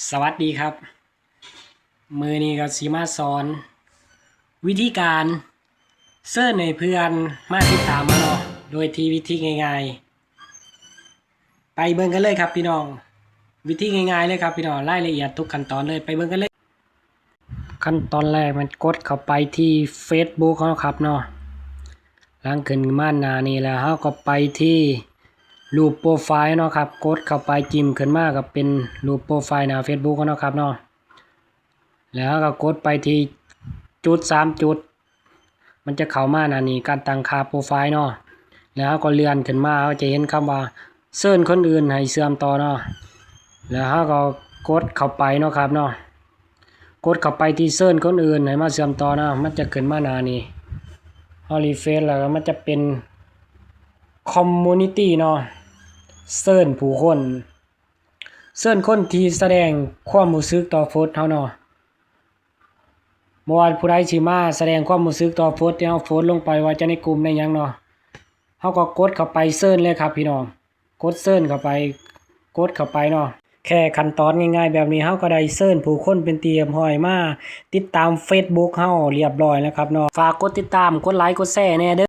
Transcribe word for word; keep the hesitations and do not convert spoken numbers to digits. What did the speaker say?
สวัสดีครับ มื้อนี้ก็สิมาสอน วิธีการเชิญให้เพื่อนมาติดตามเฮาเนาะ โดยที่วิธีง่ายๆ ไปเบิ่งกันเลยครับพี่น้อง วิธีง่ายๆเลยครับพี่น้อง รายละเอียดทุกขั้นตอนเลย ไปเบิ่งกันเลย ขั้นตอนแรกมันกดเข้าไปที่ Facebook เฮาครับเนาะ หลังขึ้นมาหน้านี้แล้วเฮาก็ไปที่รูปโปรไฟล์เนาะครับ กดเข้าไป จิ้มขึ้นมาก็เป็นรูปโปรไฟล์หน้า Facebook เฮาเนาะครับเนาะ แล้วเฮาก็กดไปที่จุดสามจุด มันจะเข้ามาหน้านี้ การตั้งค่าโปรไฟล์เนาะ แล้วเฮาก็เลื่อนขึ้นมา เฮาจะเห็นคำว่าเชิญคนอื่นให้เชื่อมต่อเนาะ แล้วเฮาก็กดเข้าไปเนาะครับเนาะ กดเข้าไปที่เชิญคนอื่นให้มาเชื่อมต่อเนาะ มันจะขึ้นมาหน้านี้ เฮารีเฟรชแล้วก็มันจะเป็นคอมมูนิตี้เนาะ เชิญผู้คน เชิญคนที่แสดงความรู้สึกต่อโพสต์เฮาเนาะ บ่ว่าผู้ใดสิมาแสดงความรู้สึกต่อโพสต์ที่เฮาโพสต์ลงไป ว่าจะในกลุ่มในหยังเนาะ เฮาก็กดเข้าไปเชิญเลยครับพี่น้อง กดเชิญเข้าไป กดเข้าไปเนาะ แค่ขั้นตอนง่ายๆแบบนี้ เฮาก็ได้เชิญผู้คนเป็นที่เรียบร้อยมาติดตาม Facebook เฮาเรียบร้อยแล้วครับเนาะ ฝากกดติดตาม กดไลค์ กดแชร์แหน่เด้อ